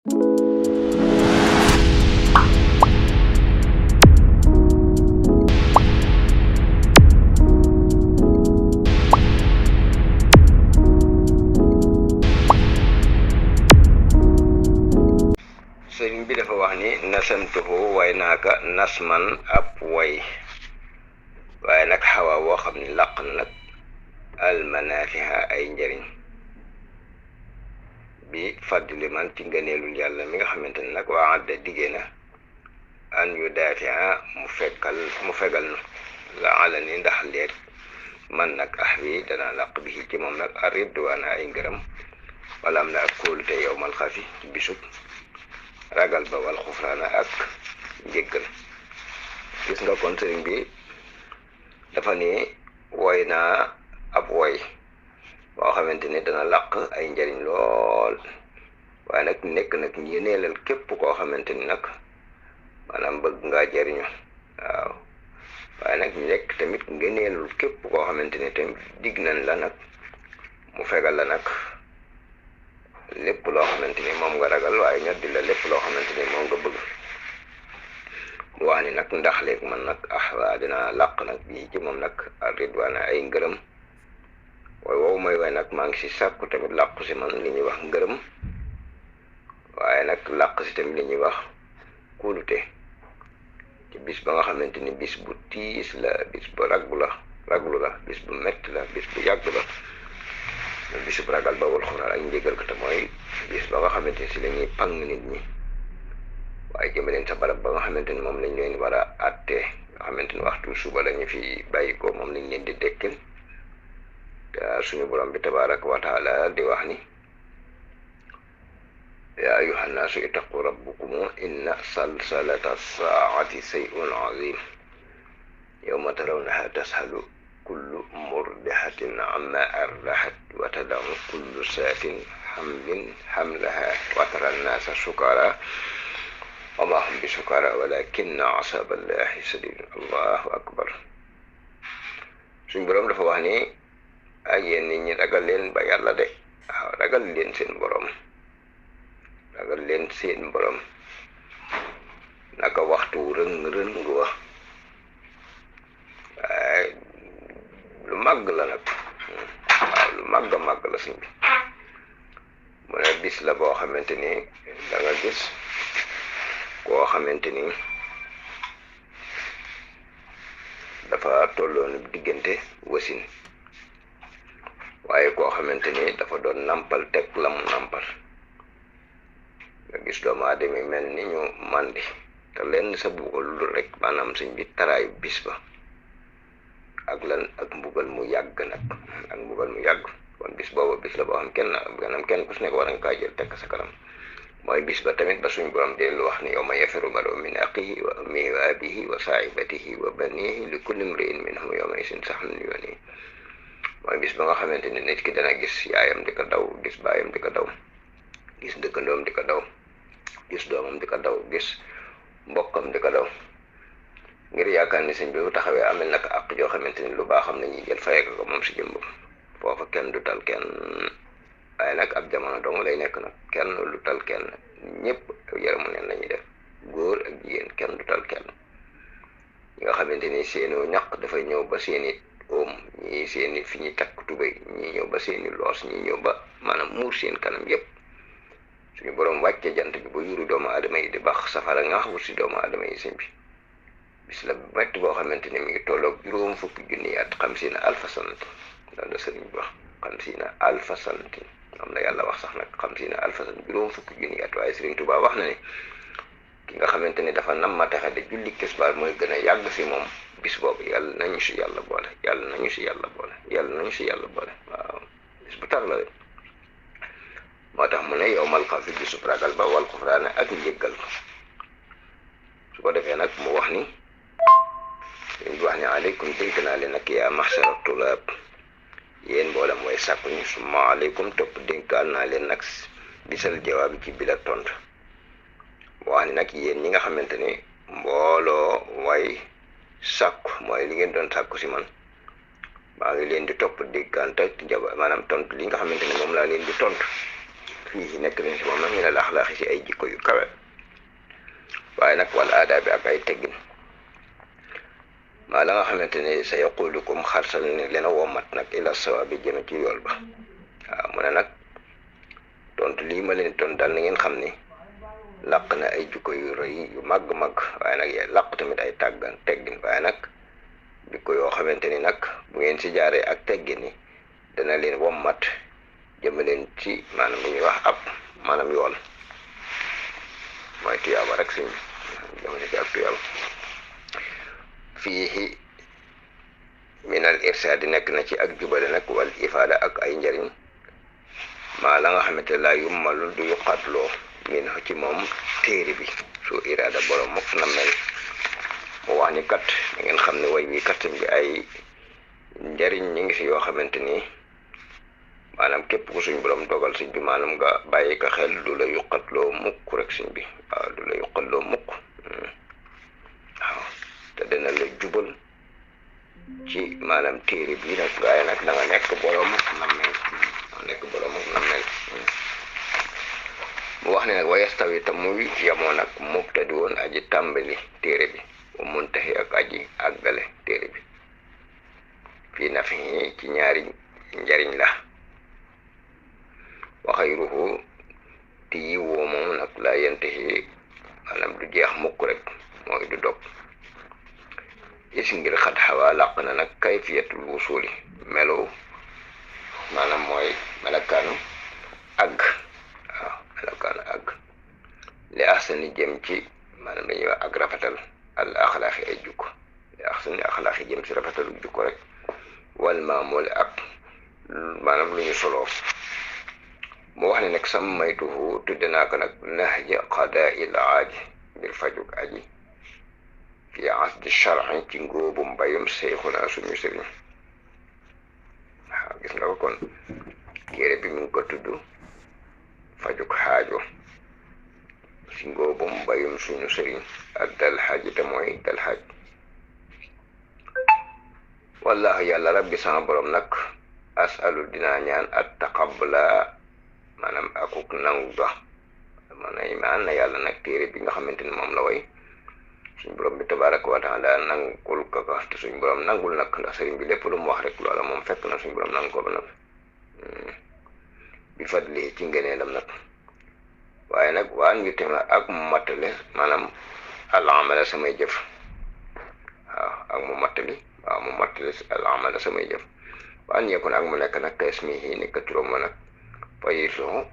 sëriñ bi dafa wax ni nasamtuhu way naa ka nasman ab way waaye nag xawa woo xam ni làq na nag almanafiha ay njëriñ bi fadli man ci ngëneelul yàlla mi nga xamante ne nag waa adda diggée na an yu daafia mu fegal nu la ala ni ndax leet man nag wi dana làq bi ci moom nag aridwaana ay ngërëm wala am na ak kóolute yowmal xafi ci bisub ragal ba wal xufraana ak njéggal. gis nga kon sëriñ bi dafa ni woy naa ab woy boo xamante ni dana làq ay njariñ lool waaye nag nekk nag yéneelal képp koo xamante ni nag maanaam bëgg ngaa jariñu waaw waaye nag nekk tamit ngëneelul képp koo xamante ni tamit digg nañ la nag mu fegal la nag lépp loo xamante ni moom nga ragal waaye ñoddi la lépp loo xamante ni moom nga bëgg. mu wax ni nag ndax léegi man nag waa dina làq nag bii ci moom nag ridwaana ay ngërëm waaye wow mooy waaye nag maa ngi si sàkku tamit làqu si man li ñuy wax ngërëm waaye nag làq si tamit li ñuy wax kuulute ci bis ba nga xamante ni bis bu tiis la, bis bu raglu la bis bu metti la, bis bu yàgg la, bis bu ragal ba wal xuraan ak njégal ko te mooy bis ba nga xamante ni si la ñuy pang nit ñi waaye jëmaleen sa barab ba nga xamante ni moom lañ leen war a àttee nga xamante ni waxtu suba lañu fi bàyyi ko moom lañ leen di dekkil te suñu borom bi tabaraka wa taala di wax ni yaa ayuha nnaasu ittaqu rabbukum inna salsalata saati say'un azim yawma tarawnaha tashalu kullu murdihatin amma ardahat wa tadau kullu saatin hamlaha wa tara nnaasa sukara wa ma hum bi sukara walakinna asaba allahi sadidun. allahu akbar. suñu borom dafa wax ni ak yéen nit ñi ragal leen ba yàlla de waaw ragal leen seen borom naka waxtu rëng wa waaye lu màgg la nag waaw lu màgg la suñ bi mu ne bis la boo xamante ni da nga gis koo xamante ni dafa tolloon diggante wasin waaye koo xamante ni dafa doon nampal teg la mu nampal nga gis doomu aadama yi mel ni ñu màndi te lenn sa bugal lu rek maanaam suñ bi taraayu bis ba ak lan ak mbugal mu yàgg nag kon bis booba bis la boo xam kenn ku si nekk war nga kaa jël tekk sa kanam mooy bis ba tamit ba suñ borom dellu wax ni yawma yafiru mar'u min axiihi wa ummihi wa abiihi wa saahibatihi wa baniihi li kulli imri'in minhum yawma idhin sha'nun yughnihi mooy bis ba nga xamante ni nit ki dana gis yaayam di ko daw, gis baayam di ko daw, gis dëkkandoom di ko daw, gis doomam di ko daw, gis mbokkam di ko daw ngir yaakaar ni sëñ bi bu taxawee amel nag àq joo xamante ni lu baax xam ne ñuy jël fayee ko moom si jëmb foofa kenn du tal kenn waaye nag ab jamono dong lay nekk nag kenn lu tal kenn ñëpp yaramu neen lañuy def góor ak jigéen kenn du tal kenn ñi nga xamante ni seenu ñaq dafay ñëw ba seeni ñii seeni fi ñuy takk tubéy ñii ñëw ba seeni loos ñii ñëw ba maanaam muur seen kanam yépp suñu boroom wàcce jant bi ba yuru doomu aadama yi di bax safara nga xawut si doomu aadama yi sëñ bi bis la metti boo xamante ni mi ngi tolloog juróom fukki junni at 50 alfa sanati loolu la sëriñ bi wax 50 alfa sanati am na yàlla wax sax nag 50 alfa sanati juróom fukki junni at waaye sëriñ Tuubaa wax na ne ki nga xamante ni dafa nam ma taxe de julli tisbaar mooy gën a yàgg si moom bis boobu yàlla nañu si yàlla boole waaw bis bu tar la de moo tax mu ne yawmal xawfi bisub ragal ba wal xufraane ak njéggal ko su ko defee nag mu wax ni aleykum dénk naa leen nag yaa maxsara tulaab yéen mboolem way sàkku ñu summa aleykum topp dénkaan naa leen nag bisal jawaabi ci bila tont wax ni nag yéen ñi nga xamante ni mbooloo way sàkku mooy li ngeen doon sàkku si man maa ngi leen di topp déggante maanaam tontu li nga xamante ni moom laa leen di tontu fii nekk nañ si moom nag min al axlaaqi si ay jikko yu kawe waaye nag wal aadaabi ak ay teggin maa la nga xamante ne sa yaqulukum xarsal ne leen a womat nag ila sawaabi jëme ci yool ba waaw mu ne nag tontu lii ma leen ton dal na ngeen xam ni làq na ay jikko yu rëy yu màgg-màgg waaye nag yee làq tamit ay tàggan teggin waaye nag jikko yoo xamante ni nag bu ngeen si jaaree ak teggin ni dana leen wommat jëme leen ci maanaam li ñuy wax ab maanaam yool mooy tuyaaba rek suñ jëmale ci ak tuyaaba fii min al irsaadi nekk na ci ak jubale nag wal ifaada ak ay njariñ maa la nga xamante laa yummalul du yuqatloo min ci moom téere bi su iraada borom mokk na mel mu wax ni kat da ngeen xam ne way wi kat bi ay njariñ ñi ngi fi yoo xamante ni maanaam képp ku suñ borom dogal suñ bi maanaam nga bàyyi ko xel du la yuqatloo mukk rek suñ bi waaw du la yuqatloo mukk waaw te dana la jubal ci maanaam téere bii nag waaye nag da nga nekk borom nammeel mu wax ne nag wa yastawi te muy yemoo nag mubtadi woon aji tàmbali téere bi wa muntahi ak aji àggale téere bi fii nafi ci ñaari njariñ la wa xayruhu ti yi woo moom nag laa yantahi maanaam du jeex mukk rek mooy du dog is ngir xat xawaa làq na nag kayfiyatul wusuli melo maanaam mooy melakaanu àgg waaw melakaanu àgg li axsani jëm ci maanaam dañuy wax ak rafetal al axlaaxi ay jukko li axsani axlaaxi jëm ci rafetalu jukko rek wal maamoole ak maanaam lu ñu soloo mu wax ne nag sam maytuhu tudde naa ko nag nahja qadaa il aaji ngir fajug aji fi asdi shar'i ci ngóobu mbayum seyxuna suñu sëriñ waaw gis nga ko kon téere bi mi ngi ko tudd fajug xaajo ci ngóobu mbayum suñu sëriñ ak dal xaaji te mooy dal xaaj wallahu yàlla rabbi sama borom nag asalu dinaa ñaan at taqabbala maanaam akuk nangu ga maanaam na yàlla nag téere bi nga xamante ni moom la way suñ borom bi tabaraka wa taala nangul ko te suñ borom nangul nag ndax sëriñ bi lépp lu mu wax rek loola moom fekk na suñ borom nangu ko ba nag bi fadli ci ngëneelam nag waaye nag waan yu tema ak mu mattale maanaam al-amala samay jëf waaw ak mu mattali waaw mu mattale al-amala samay jëf waan yekkoon ak mu nekk nag ka ismihi ni ka turam ma nag fayitoo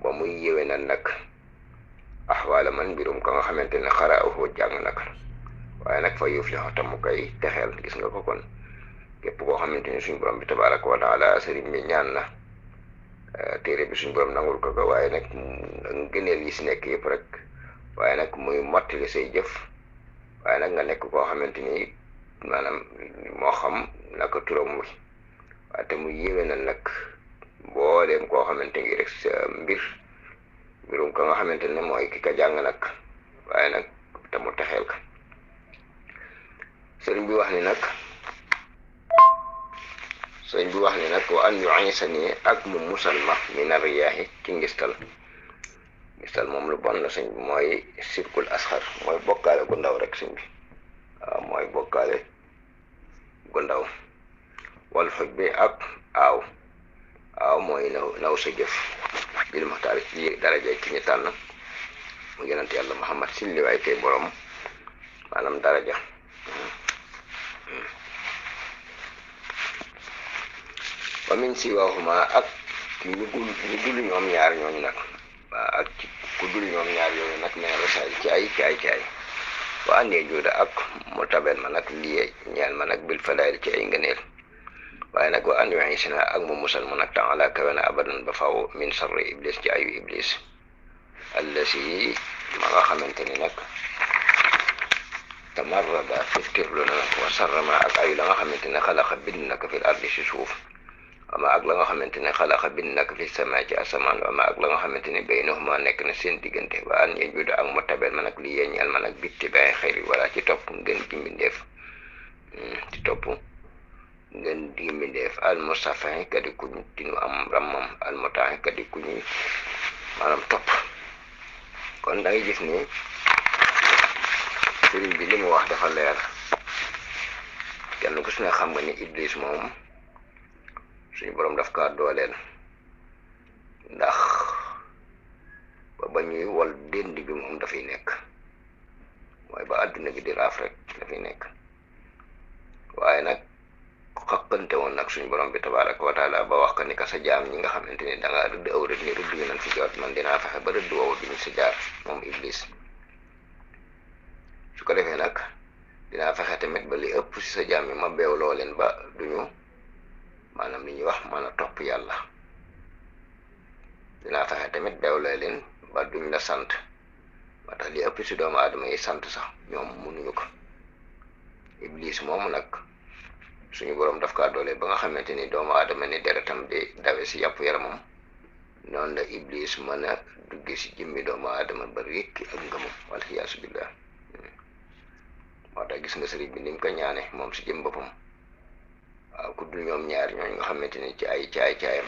ba muy yéwénal nag axwaala man mbirum ka nga xamante ne xaraahu jàng nag waaye nag fa yuflihu tam mu koy texeel gis nga ko kon képp koo xamante ni suñ borom bi tabaraka wa taala sëriñ bi ñaan na téere bi suñ borom nangul ko waaye nag ngëneel yi si nekk yëpp rek waaye nag muy mottali say jëf waaye nag nga nekk koo xamante ni maanaam moo xam naka turam wi waaye te muy yéwénal nag mbooleem koo xamante ngi rek sa mbirum ka nga xamante ne mooy ki ka jàng nag waaye nag te mu texeel ka sëriñ bi wax ni nag wa an yu'isani ak mu musal ma min ar-riyaahi ci ngistal moom lu bon la sëñ bi mooy sirkul asxar mooy bokkaale gu ndaw rek sëñ bi waaw mooy bokkaale gu ndaw wal xuj bi ak aaw mooy naw sa jëf bil muxtaar ci daraja ki ñu tànn mu yonent yàlla Muhammad silli waay kay borom maanaam daraja wa min siwaahuma ak ñu dul ñoom ñaar ñooñu nag waaw ak ku dul ñoom ñaar yooyu nag nee rasaay ci ay caay wa andee juuda ak mu tabel ma nag lii ñeel ma nag bil fadaayil ci ay ngëneel waaye nag wa an yu'isana ak mu musal mu nag ta'ala kawe na abadan ba faw min sarri iblis ci ayu iblis allasi ma nga xamante ni nag tamarrada firtirlu na nag wa sarrama ak ayu la nga xamante ne xalaqa bind na ko fil ardi si suuf wama ak la nga xamante ne xalaqa bind na ko fi sama ci asamaan wama ak la nga xamante ne baynahuma nekk na seen diggante wa an yajuda ak mu tabel ma nag li yeñal ma nag bitti bay xëyri wala ci topp ngën gi mbindeef ci topp ngeen di mindeef al mustafin kadi kuñ dinu am rammam al mutain kadi kuñuy maanaam topp. kon da ngay gis ni sëriñ bi li mu wax dafa leer. kenn ku su ne xam nga ni iblis moom suñu borom daf kaa dooleel ndax ba ñuy wol dend bi moom dafay nekk mooy ba àdduna bi di raaf rek dafay nekk. waaye nag xaqante woon nag suñu borom bi tabaraka wa taala ba wax ka ni ka sa jaam ñi nga xamante ni da ngaa rëdd aw rëdd ni rëdd yu nañ fi jot man dinaa fexe ba rëdd woowu duñu si jaar moom iblis. su ko defee nag dinaa fexe tamit ba li ëpp si sa jaam yi ma beewloo leen ba duñu maanaam li ñuy wax mën a topp yàlla. dinaa fexe tamit beewloo leen ba duñ la sant moo tax li ëpp si doomu aadama yi sant sax ñoom mënuñu ko. iblis moomu nag suñu borom daf kaa doole ba nga xamante ni doomu aadama ni deretam di dawe si yàpp yaramam noonu la iblis mën a dugge si jëmmi doomu aadama ba rékki ak ngëmam wal xiyaasu billah. moo tax gis nga sëriñ bi ni mu ko ñaane moom si jëm boppam waaw ku dul ñoom ñaar ñooñu nga xamante ni ci ay caayam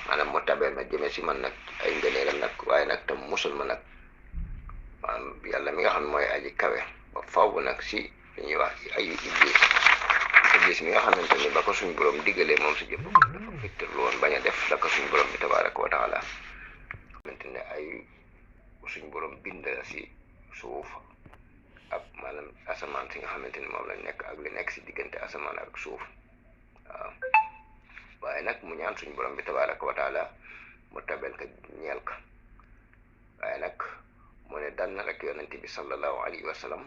maanaam mu tabeel ma jëme si man nag ay ngëneelam nag waaye nag tam musul ma nag maanaam yàlla mi nga xam ne mooy aji kawe ba faw nag si li ñuy wax ayu iblis mi nga xamante ni ba ko suñu borom diggalee moom si jëm boppam dafa fittirlu woon bañ a def la ko suñu borom bi tabaraka wa taala xamante ne ay suñu borom bind si suuf ab maanaam asamaan si nga xamante ni moom lañ nekk ak li nekk si diggante asamaan ak suuf waaw. waaye nag mu ñaan suñu borom bi tabaraka wa taala mu tabel ka ñeel ka waaye nag mu ne dal na rek yonente bi sallallahu alayhi wa sallam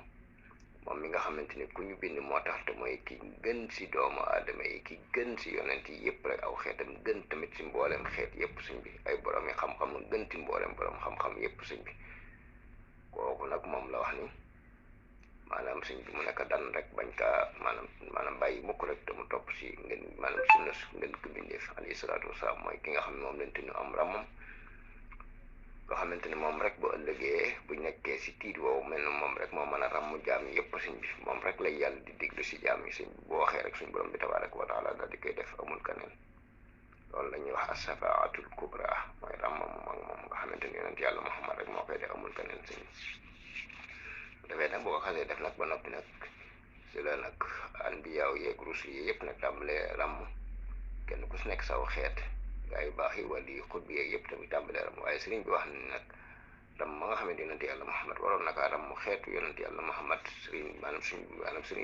moom mi nga xamante ni ku ñu bind moo tax te mooy ki gën si doomu aadama yi ki gën si yonent yi yëpp rek aw xeetam gën tamit si mboolem xeet yëpp suñ bi ay borom yi xam-xam gën ci mboolem borom xam-xam yëpp suñ bi kooku nag moom la wax ni maanaam suñ bi mu nekk dan rek bañ kaa maanaam bàyyi mukk rek te mu topp si ngeen maanaam sunna ngeen ko bindeef alayhi salaatu wasalaam mooy ki nga xam ne moom lañ tinu am ramam loo xamante ni moom rek bu ëllëgee bu nekkee si tiit woowu mel na moom rek moo mën a ràmm jaam yi yëpp suñ bi moom rek lay yàlla di déglu si jaam yi suñ bi boo waxee rek suñ borom bi tabaraka wa taala daal di koy def amul keneen. loolu la ñuy wax asafaatul kubra mooy ràmm moom nga xamante ni yonent yàlla Muhammad rek moo koy def amul keneen suñ dafay nag boo ko xasee def nag ba noppi nag si la nag anbiyaaw yeeg rusul yi yëpp nag tàmbalee ràmm kenn ku si nekk saw xeet gaa yu baax yi wala yu xut bi yeeg yëpp tamit tàmbalee ram waaye sëriñ bi wax ni nag ram ma nga xamante yonent yàlla Muhammad waroon na kaa ram xeetu yonent yàlla Muhammad sëriñ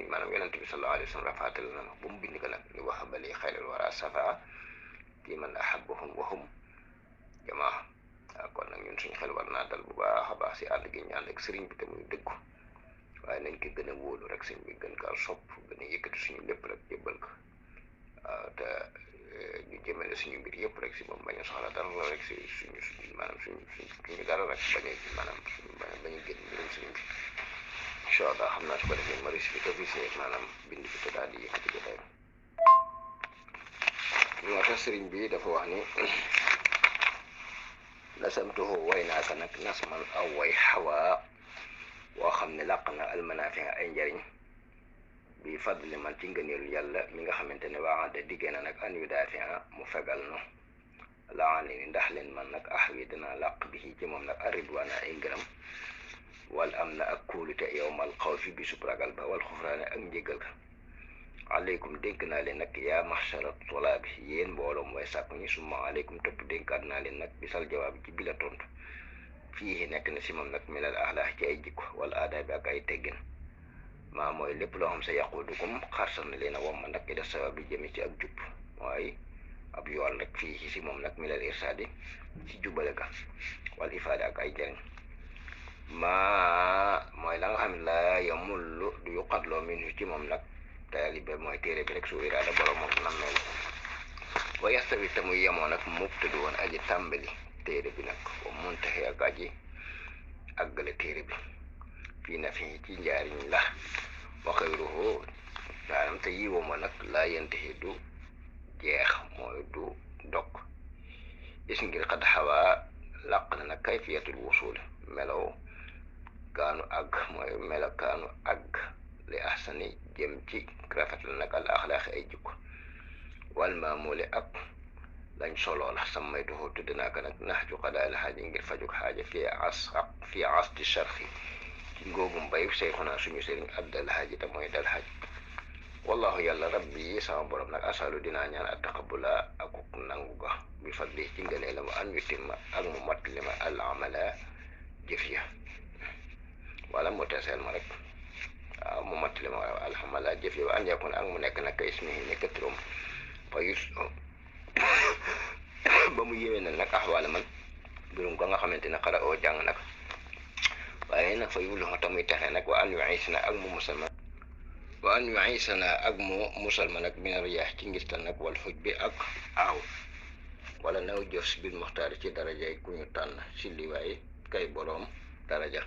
maanaam yonent bi sallallahu alayhi wa sallam rafaatal na ma ba mu bind ko nag ni wax bali xayral wara safa kii man ahabbahum wahum jamaa waaw kon nag ñun suñu xel war naa dal bu baax a baax si ànd gi ñu ànd ak sëriñ bi te muy dëggu waaye nañ ko gën a wóolu rek sëñ bi gën kaa sopp gën a yëkkati suñu lépp rek jébbal ko waaw te ñu jëmale suñu mbir yëpp rek si moom bañ a soxla dara rek si suñu maanaam suñu dara rek bañ a maanaam bañ a génn mbirum sëriñ bi incha allah xam naa su ko defee ma risque officier maanaam bind bi te daal di yëkkati ko tey moo tax sëriñ bi dafa wax ni nasamtuhu way naa ko nag nasman aw way xawaa woo xam ne làq na almanaafi ay njariñ bi fadli man ci ngëneelu yàlla mi nga xamante ne waade diggée na nag an yu daafi mu fegal no laani ni ndax leen man nag wi dina làq bi ci moom nag aridwaana ay ngërëm wal am na ak kóolute yowmal xawfi bisub ragal ba wal xufraane ak njëgal ka aleykum dénk naa leen nag yaa maxshara tolaabi yéen mbooloo mooy sàkku ñi summa aleykum topp dénkaat naa leen nag bisal jawaab ci bila tontu fii nekk na si moom nag minal axlaax ci ay jikko wala aada bi ak ay teggin maa mooy lépp loo xam sa yaquudukum xarsal na leen a womma nag ida sawaab bi jëme ci ak jub mooy ab yool rek fii si moom nag minal irsaadi ci jubale ga wal ifaade ak ay njëriñ maa mooy la nga xam ne la yamullu du yuqatloo min ci moom nag taalibe mooy téere bi rek su iraada borom moom nammeel wa yastawi te muy yemoo nag mubtadi woon aji tàmbali téere bi nag wa muntahi ak aji àggale téere bi fii na fi ci njaariñ la wa xayruhu daanam te yiwam wa nag laa yantahi du jeex mooy du dog is ngir xad xawaa làq na nag kayfiyatul wusul melaw kaanu àgg mooy melokaanu àgg li ahsani jëm ci rafet la nag al axlaaqi ay jikko wal maamuli ak lañ solo la sammaytuhu tudd naa ko nag naxju qadaa al xaaji ngir fajuk xaaja fi asti sharxi ci ngóobum bayu seyxunaa suñu sëriñ abdal xaaji te mooy dal xaaj wallahu yàlla rabbi sama borom nag asalu dinaa ñaan a taqabula akuk nangu ga bi fadli ci ngënee la ma an yutimma ak mu mottali ma al amala jëf ya wala mu teseel ma rek waaw mu mottali ma alhamala jëf ya wa an yakun ak mu nekk nag kay ismihi nekk turam fa yus ba mu yéwénal nag axwaala man mbirum ko nga xamante ne xara oo jàng nag waaye nag fa yulu tamuy texe nag wa an yuisna ak mu musalma wa an yuisana ak mu musalma nag min riyaax ci ngistal nag wal xuj bi ak aaw wala naw jëf bil muxtaari ci darajay ku ñu tànn si liwaay kay boroom daraja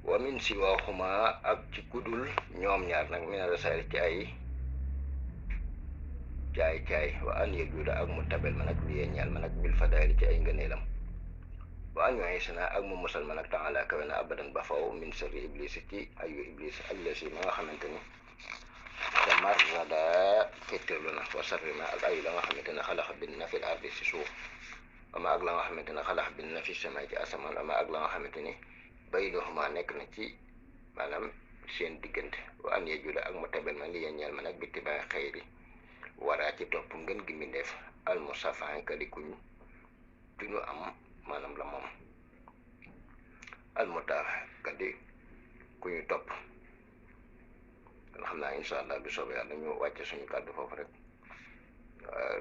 wa min si waxuma ak ci kudul ñoom ñaar nag min rasaari ci ay caay wa an yejuuda ak mu tabel ma nag liyee ñaal ma nag bil fadaali ci ay ngëneelam wa an yuisana ak mu musal ma nag taala kawe na abadan ba faw min sharri iblis ci ayu iblis allasi ma nga xamante ni tamarrada féttéerlu na wa sharri ma ak ayu la nga xamante ne xalax bin na fil ardi si suuf ama ak la nga xamante ne xalax bin na fi samay ci asamaan ama ak la nga xamante ni baynohuma nekk na ci maanaam seen diggante wa an yejuuda ak mu tabel ma liyee ñaal ma nag bitti ba xëyri waraa ci topp ngën gi mbindeef al musafahan kadi kuñ duñu am maanaam la moom almutaax kadi ku ñu topp kon xam naa incha allah bi soobee yàlla ñu wàcce suñu kàddu foofu rek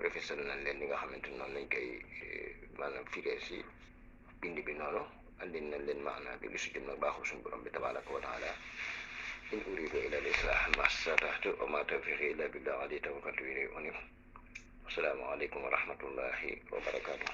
refisal nañ leen li nga xamante noonu lañ koy maanaam firee si bind bi noonu andin nañ leen maanaa bi li su jëm nag baaxul suñu borom bi tabaraka wa taala in uridu ila al islah ma stata'tu wa ma tawfiqi illa billah alayhi tawakkaltu wa ilayhi unib assalaamu aleykum wa rahmatullahi wa barakatuh